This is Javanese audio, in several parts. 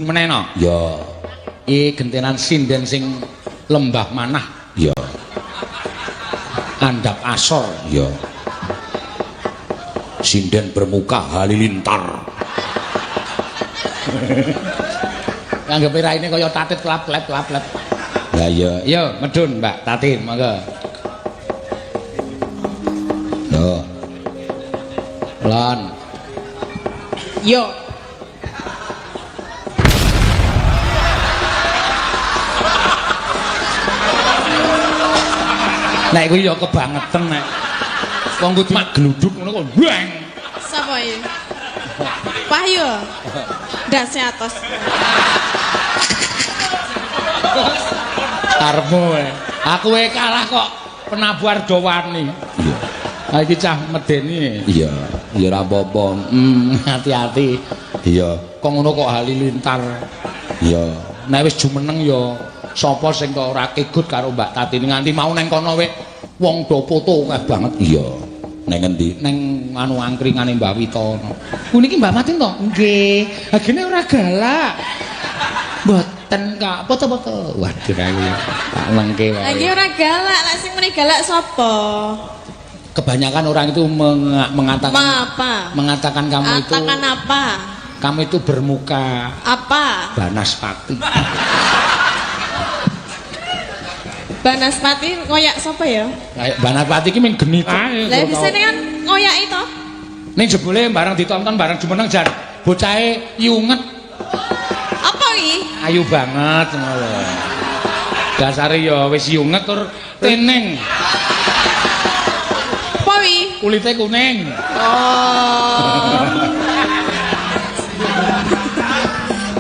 meneh no. Ya. Iki gentenan sinden sing lembah manah. Ya. Andhap asor. Ya. Sinden bermuka halilintar. Anggepe raine kaya tatit klap-klep klap-klep. Lah iya. Yo medun Mbak Tatin monggo. Lho. Lon. Yo. Nek kuwi ya kebangeten nek. Wong kudu mak gluduk ngono kok bang. Sapa iki? Wahyu. Ndase atos. Karepmu kowe. Aku wae kalah kok penabuh Ardawani. Iya. Ha iki cah medeni. Iya, ya ora apa-apa. Hati-hati. Iya, Kok ngono kok halilintar. iya. Nek wis jumeneng ya sapa sing kok ora kegut karo Mbak Tatini nganti mau neng kono wek wong do foto akeh banget. Iya. Neng endi? Neng anu angkringane Mbak Witono. Ku niki Mbak Tatin to? Nggih. Ha gene ora galak. Mboten Kak, foto-foto. Waduh aku ya tak lengke wae. Lagi ora galak, lek sing muni galak sapa? Kebanyakan orang itu mengatakan Apa? mengatakan kamu itu Katakan apa? kamu itu bermuka Apa? banaspati. Banaspati ngoyak sapa ya? Kayak banaspati ki mung genit ae. Lah bisane kan ngoyaki to. Ning jebule bareng ditonton bareng jumeneng jan bocahe yunget Apa iki? ayu banget ngono lho. Dasare ya wis yunget tur teneng, Apa wi? kulite kuning. Oh.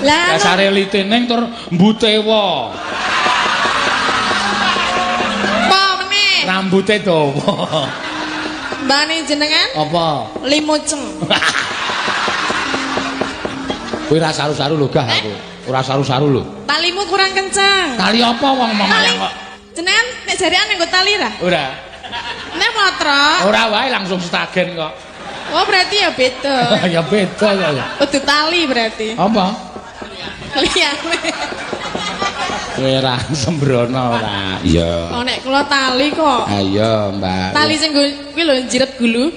Lah Dasare liteneng tur mbutewa, apa meneh? rambute dawa. Mbane jenengan Apa? limuceng. Kowe ora saru-saru lho gah aku. Ora saru-saru lho. Talimu kurang kencang. Tali apa wong Tali. memayang kok? Jenengan nek jarian nganggo tali ra? Ora. Nek motro. Ora wae langsung setagen kok. Oh berarti ya beda. Ya beda kok ya. Kudu tali berarti. Apa? Liyane. Kowe ora sembrono ora. Iya. Oh nek kula tali kok. Ayo, Mbak. Tali sing kuwi lho jiret gulu.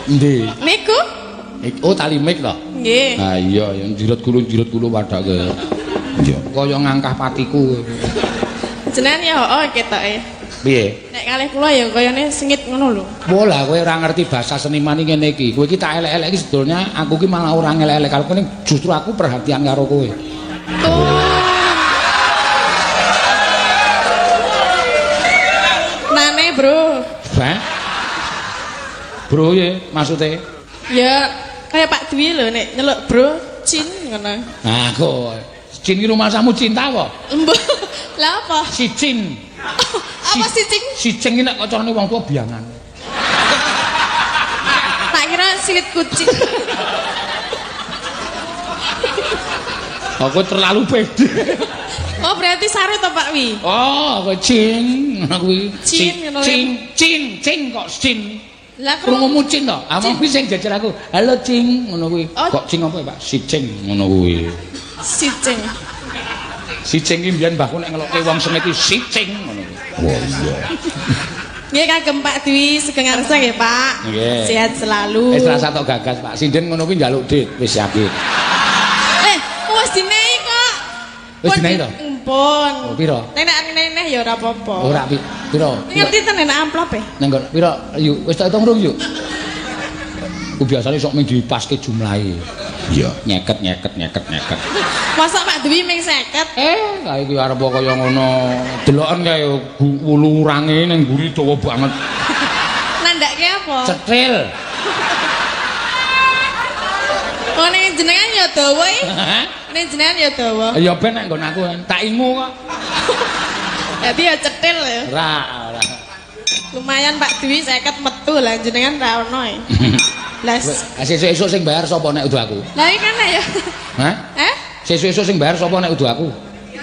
Endi? Niku? Oh, tali mik to? Nggih. Ha iya, yang jiret gulu padake. Iya. Kaya ngangkah patiku. Jenengan ya oh ketoke. Piye? Nek kalih kula ya kayane sengit ngono lho. Wah lah kowe ora ngerti bahasa seniman iki ngene iki. Kowe iki tak elek-elek iki sebetulnya aku ki malah ora ngelek-elek karo kowe, justru aku perhatian karo kowe. Tuh. Nane, Bro. Hah? Bro ye maksude? Ya kayak Pak Dwi lho nek nyeluk Bro, Cin ngono. Nah, kok Cin ki rumasamu cinta apa? Embuh. Lah apa? Si Cin. Apa sih cing? Si Cing iki nek kacarane wong tua biangan. Tak kira silit kucing. Aku terlalu pede. Oh berarti saru to Pak Wi? Oh, kowe Cing, aku iki Cin, ngono lho. Cing, Cin, Cing kok Cin. Lah Krungumu Cin to? Ah wong kuwi sing jejer aku. Halo Cing, ngono kuwi. Oh. Kok Cing apa ya, Pak? Si Cing ngono kuwi. Si cing. Si Cing ki mbiyen mbahku nek ngelokke wong sengit iki si Cing ngono kuwi. Wah, iya. Nggih kagem Pak Dwi sugeng arsa nggih Pak. Nggih. Sehat selalu. Wis rasa tok gagas, Pak. Sinden ngono kuwi njaluk dit, wis yakin. Wis dinehi kok. Wis dinehi to? Mpun. Oh, piro? Nek nek neh ya ora apa-apa. Ora piro? Ngerti tenan nek amplop e. Nang nggon piro? Yuk, wis tak hitung rung yuk. Ku biasane sok ming dipaske jumlahe. Iya. Nyeket nyeket nyeket nyeket. Masa Pak Dwi ming 50? Kae iki arep kaya ngono. Deloken kae wulu urange ning mburi dawa banget. Nandake apa? Cetil. Oh ning jenengan ya dawa iki. Ning jenengan ya dawa. Ya ben nek nggon aku tak ingu kok. Dadi ya cetil ya. Ora, ora. Lumayan Pak Dwi 50 metu lah jenengan ra ono e. Lah Sesuk-esuk sing bayar sapa nek udu aku? Lah iki kan ya. Hah? Eh? Sesuk-esuk sing bayar sapa nek udu aku?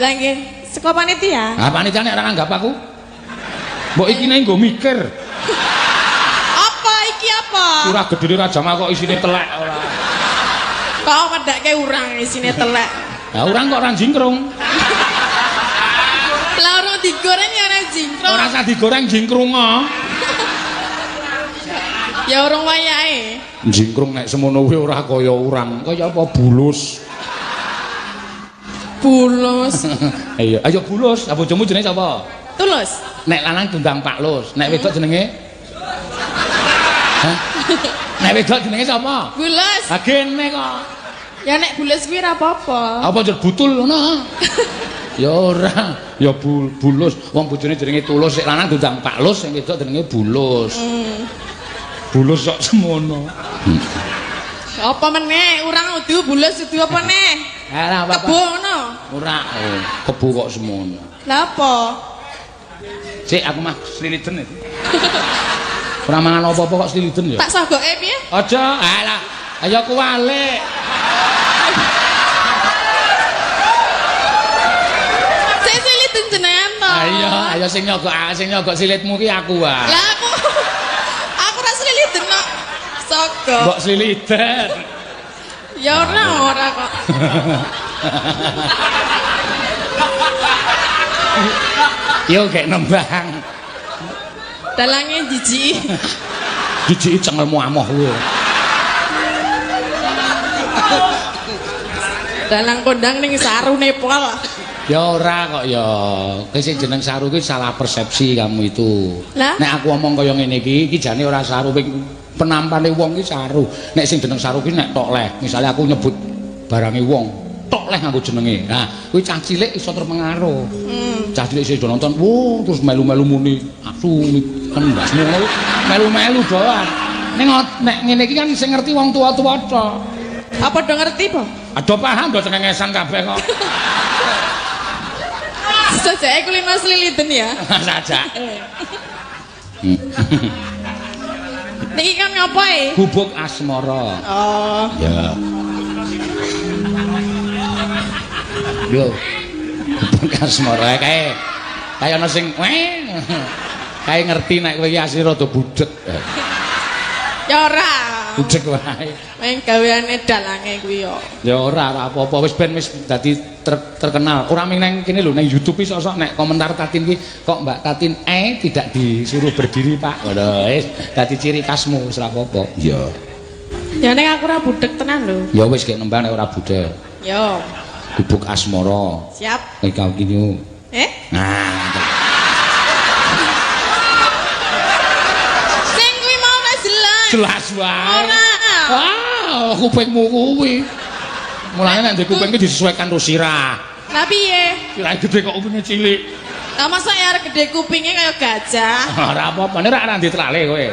Lah nggih, saka panitia. Ah panitia nek ora nganggap aku. Mbok iki nek nggo mikir. Apa iki apa? Ora gedene ra jamak kok isine telek ora. Kok medake urang isine telek. Lah urang kok ora jingkrung. Lah urung digoreng ya ora jingkrung. Ora usah digoreng jingkrung kok. Ya urung wayahe. Jingkrung nek semono kuwi ora kaya urang, kaya apa bulus. Bulus. Iya, ayo bulus. Lah bojomu jenenge sapa? Tulus. Nek lanang diundang Pak Lus, nek wedok jenenge? Hah? Nek wedok jenenge sapa? Bulus. Ha gene kok. Ya nek bulus kuwi ora apa-apa. Apa njur butul ngono? Ya ora, ya bulus. Wong bojone jenenge Tulus, sing lanang diundang Pak Lus, sing wedok jenenge Bulus. Bulus kok semono. Apa meneh? Urang udu bulus udu apa neh? Alah apa? Kebo ngono. Ora, oh, kebo kok semono. Lah apa? Sik aku mah sliliden itu. Ora mangan apa-apa kok sliliden ya. Tak sogoke piye? Aja, alah. Ayo kuwalik. Sik sliliden jenengan to. Ayo, ayo sing nyogok silitmu ki aku wae. Lah aku ora sliliden kok. Sogok. Mbok sliliden. Ya ora ora kok. Yo gek nembang. Dalange jijik. Jijiki cengelmu amoh kuwi. Dalang kondang ning sarune pol. Ya ora kok ya. Kowe sing jeneng saru kuwi salah persepsi kamu itu. Lah? Nek aku omong kaya ngene iki, iki jane ora saru ping penampane wong ki saru. Nek sing jeneng saru ki nek tok leh. Misale aku nyebut barange wong, tok leh nganggo jenenge. Nah, kuwi cah cilik iso terpengaruh. Cah cilik iso nonton, wuh terus melu-melu muni asu kan mbasmu ngono melu-melu doan. Ning nek ngene iki kan sing ngerti wong tua-tua tok. Apa do ngerti, po? Ado paham do cengengesan kabeh kok. Sajake kulino sliliden ya. Sajake. Niki kan ngopo e? Gubuk asmara. Oh. Ya. Yo. Gubuk asmara kae. Kae ana sing kae ngerti nek kowe iki asli rada budhek. Ya ora. Budhek wae. Main gaweane dalange kuwi yo. Ya ora ora apa-apa wis ben wis dadi terkenal. Ora ming nang kene lho nang YouTube iki sok-sok nek komentar Tatin ki kok Mbak Tatin tidak disuruh berdiri Pak. Ngono wis dadi ciri khasmu wis ora apa-apa. Iya. Ya nek aku ora budhek tenan lho. Ya wis gek nembang nek ora budhek. Yo. Gubuk asmara. Siap. Kowe kini. Eh? Nah. Sing kuwi mau ora jelas. Jelas wae. Ora. Ah, kupingmu kuwi. Mulane nek ndek kuping ki disesuaikan karo sirah. Lah piye? Sirah gede kok kupinge cilik. Lah masa ya arep gede kupinge kaya gajah. Ora apa-apa, nek ora ndek trale kowe.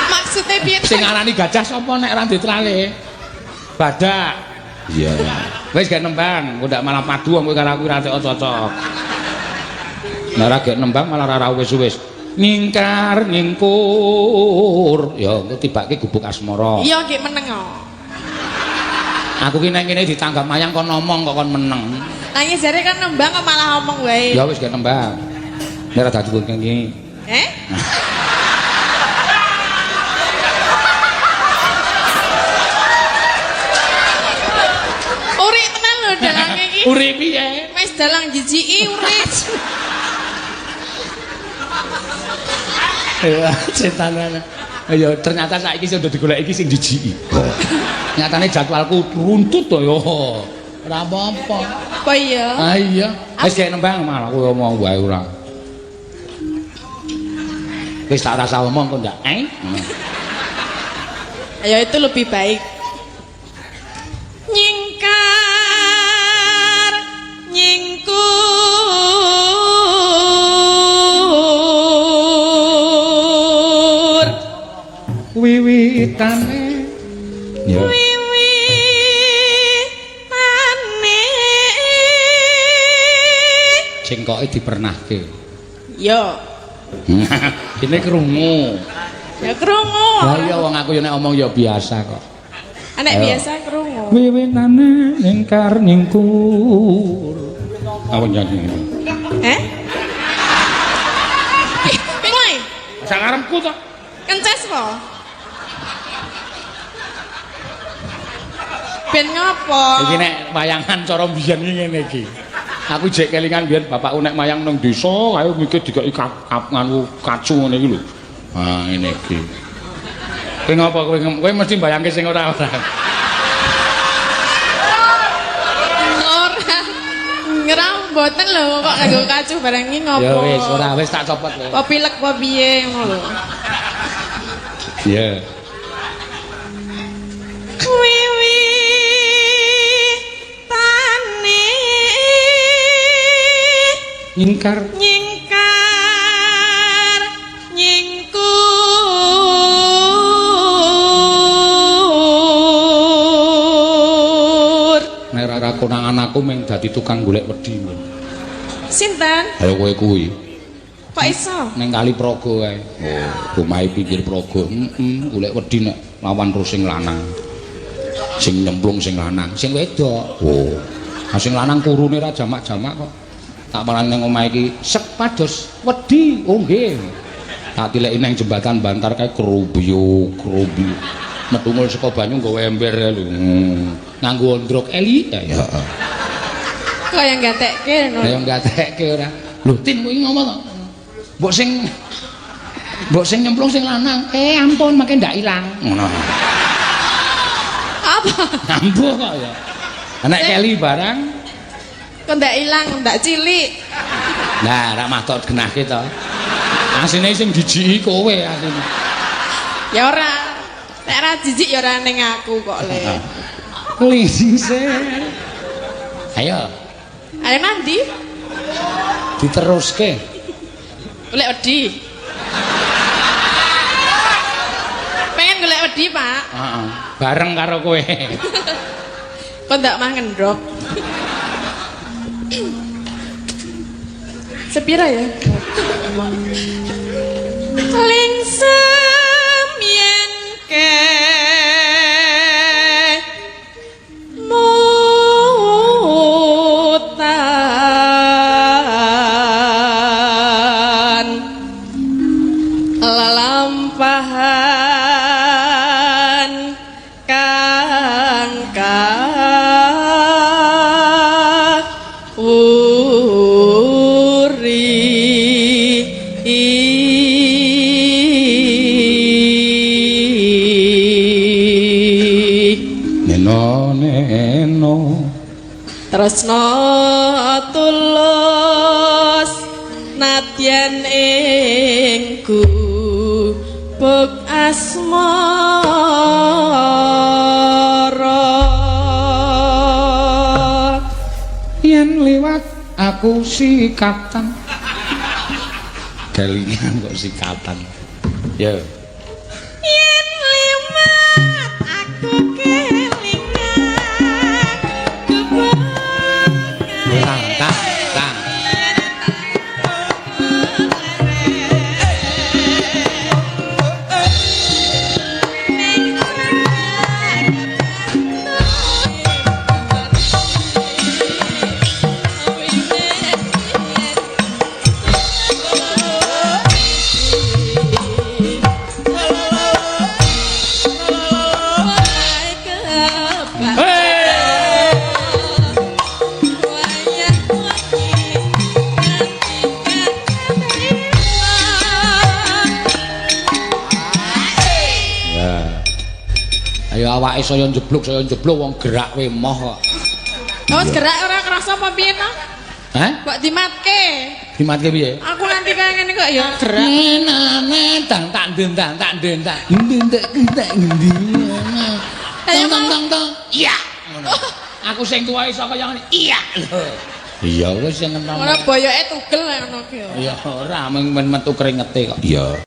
Maksude piye? Sing ngarani gajah sapa nek ora ndek trale? Badak. Iya. Wis gak nembang, engko ndak malah padu wong kowe karo aku ora cocok. Nek ora gek nembang malah ora wis-wis. Nyingkar nyingkur. Ya engko tibake gubuk asmara. Iya gek meneng kok. Aku ki nek kene ditanggap mayang kon ngomong kok kon meneng. Nangis jare kan nembang kok malah ngomong wae. Ya wis gek nembang. Nek ora dadi kowe iki. Eh? Uri tenan lho dalange iki. Uri piye? Wis dalang jijiki uri. Ya setan. Ya ternyata saiki sing udah digoleki iki sing jijiki. Nyatane jadwalku runtut to ya. Ora apa-apa. Apa iya? Ah iya. Wis gek nembang malah aku omong wae ora. Wis tak rasa omong kok ndak eh. Ya itu lebih baik. Nyingkar nyingkur Wiwitane ya. Wiwitane Cengkoke dipernahke. Yo, Ini krungu. ya krungu. Lah iya wong aku ya nek omong ya biasa kok. Anek Ayo. biasa krungu. Wiwitane nyingkar nyingkur. Apa nyanyi? Eh? Piye? Sak karepku to. Kences po? Ben ngopo? Iki nek wayangan cara biyen iki ngene iki. Aku jek kelingan biyen bapakku nek mayang nang desa kae mikir dikeki kap nganu kacu ngene iki lho. Ah ngene iki. Kowe ngopo kowe kowe mesti mbayangke sing ora-ora. Ora. Ngira mboten lho kok nganggo kacu barang iki ngopo? Ya wis ora wis tak copot kowe. Apa pilek apa piye ngono lho. Iya. Wiwi tane Nyingkar nyingkar nyingkur nek ora konangan aku mung dadi tukang golek wedi. Sinten? Ayo kowe kuwi. Kok iso? Ning kali Praga kae. Oh, omahe pinggir Praga. Heeh, golek wedi nek lawan terus sing lanang. Sing nyemplung sing lanang, sing wedok. Oh. Nah, sing lanang kurune ra jamak-jamak kok. Tak parani ning omahe iki sek pados wedi. Oh nggih. Tak tileki ning jembatan Bantar kae krubyu, krubyu. Metungul saka banyu nggawa ember kae lho. Nganggo ondrok eli. Ya. Heeh. Kok yang gatekke ngono. Ayo gatekke ora. Lho Tin kuwi ngopo to? Mbok sing nyemplung sing lanang. Eh ampun make ndak ilang. Ngono. Apa? Ampuh kok ya. Nek keli barang Kok ndak ilang, ndak cilik. Nah, rak matok genahke to. Asine sing dijiki kowe asine. Ya ora. Nek ora jijik ya ora ning aku kok le. Lingsir. Ayo Ayo nanti diteruske. golek wedi. Pengen golek wedi, Pak. Heeh. Bareng karo kowe. Kok ndak mah ngendrok. Sepira ya? Lingsem yen ke mutan lelampahan kang kawuri. Neno neno. Tresno tulus nadyan ing gubuk asmara. Yen liwat aku sikatan. Kelingan kok sikatan. Ya. Yen liwat aku kelingan gubuk Tang tang tang. Hey! Ya. Ayo awake saya njeblug wong gerak kowe emoh kok. Wes gerak ora kerasa apa piye to? Hah? Kok dimatke? Dimatke piye? Aku nanti kaya ngene kok ya gerak. Nenane tang tak ndentang tak ndentang. Ndentang ndentang ngendi. Ayo, Tang tang tang tang. Iya. Ngono. Aku sing tuwa iso kaya ngene. Iya lho. Iya wis sing enom. Ora boyoke tugel ngono ki. Ya ora mung metu kringete kok. Iya.